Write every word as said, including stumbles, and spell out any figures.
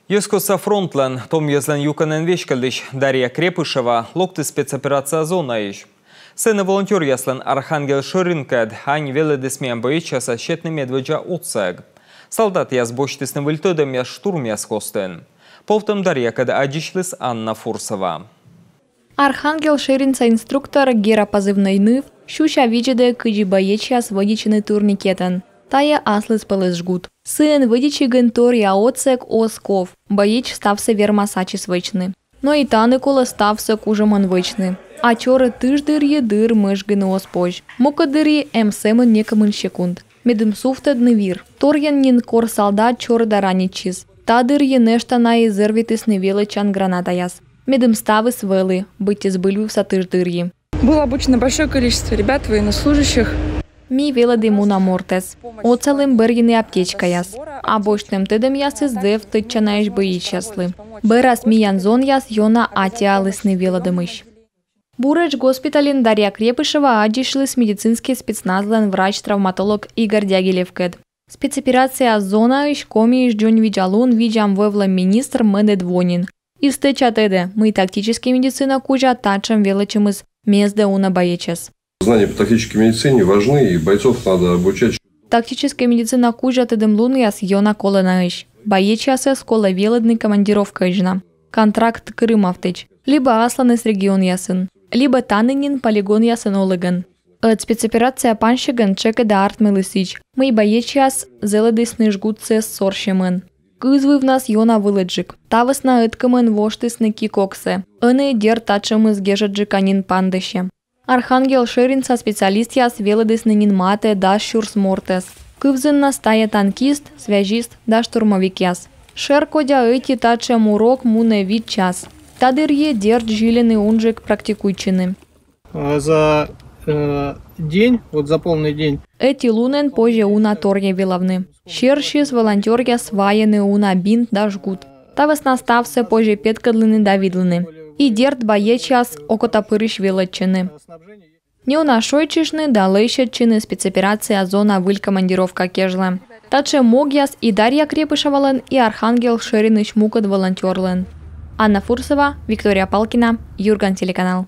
Йӧзкостса фронтлӧн том йӧзлӧн юкӧнӧн веськӧдлысь Дарья Крепышева локтіс спецоперация зонаысь. Сэні волонтёръяслӧн Архангел шӧринкӧд ань велӧдіс миян боечьясӧс сетны медводдза отсӧг. Салдатъяс босьтісны выль тӧдӧмъяс штурмъяс костын. Повтӧм Дарьякӧд аддзысьліс Анна Фурсова. Архангел шӧринса инструктор, Гера позывной Ныв, сюся видзӧдӧ, кыдзи боечьяс вӧдитчӧны турникетӧн. Тайӧ аслыспӧлӧс жгут. Сыӧн вӧдитчигӧн торъя отсӧг оз ков. Боеч ставсӧ вермас ачыс вӧчны. Но и тані колӧ ставсӧ кужӧмӧн вӧчны. А чорыд тыш дырйи дыр мӧжгыны оз позь. Мукӧд дырйи эм сӧмын некымын секунд. Медым сувтӧдны вир. Торйӧн нин кор салдат чорыда ранитчис. Та дырйи нӧшта на и зӧр витісны велӧдчан гранатаяс. Медым ставыс вӧлі, быттьӧ збыльвывса тыш дырйи. Было обучено большое количество ребят, военнослужащих. Ми велӧдім уна мортӧс. Отсалім бӧрйыны аптечкаяс. А босьтӧм тӧдӧмъясыс зэв тӧдчанаӧсь боечьяслы. Бӧрас миян зонъяс ёна аттьӧалісны велӧдӧмысь. Буретш госпитальын Дарья Крепышева аддзысьліс медицинскӧй спецназлӧн врач-травматолог Игорь Дягилевкӧд. Спецоперация зонаысь Комиысь дзоньвидзалун видзам-вӧвлӧм министр мӧдӧд во нин. И стӧча тӧдӧ, мый тактическӧй медицина кузя татшӧм велӧдчӧмыс мездӧ уна боечьяс. Знания по тактической медицине важны, и бойцов надо обучать. Тактическӧй медицина кузя тӧдӧмлунъяс ёна колӧнаӧсь. Боечьясӧс колӧ велӧдны командировкаӧдз на, контракт кырымавтӧдз, либӧ асланыс регионъясын, либӧ тані нин полигонъясын олігӧн. Ӧд спецоперация пансигӧн тшӧкыда артмылі сідз, мый боечьяс зэлӧдісны жгутсӧ сорсьӧмӧн. Кызвывнас ёна вылӧджык. Та вӧсна ӧткымын воштісны ки-коксӧ. Ӧні, дерт, татшӧмыс гежӧдджыка нин паныдасьӧ. Архангел шӧринса специалистъяс велӧдісны нин матӧ дас сюрс мортӧс. Кывзыннас тайӧ танкист, связист да штурмовикъяс. Шӧркодя ӧти татшӧм урок мунӧ вит час. Та дырйи, дерт, зільӧны унджык практикуйтчыны. За день, вот за полный день. Ӧти лунӧн позьӧ уна торйӧн велавны. Сьӧрсьыс волонтёръяс вайӧны уна бинт да жгут. Та вӧсна ставсӧ позьӧ петкӧдлыны да видлыны. И дерт, боечьяс окотапырысь велӧдчӧны. Неуна шойччыны да лӧсьӧдчыны спецоперация зона выль командировка кежлӧ. Татшӧм могъяс и Дарья Крепышевалӧн, и Архангел шӧринысь мукӧд волонтёрлӧн. Анна Фурсова, Виктория Палкина, Юрган телеканал.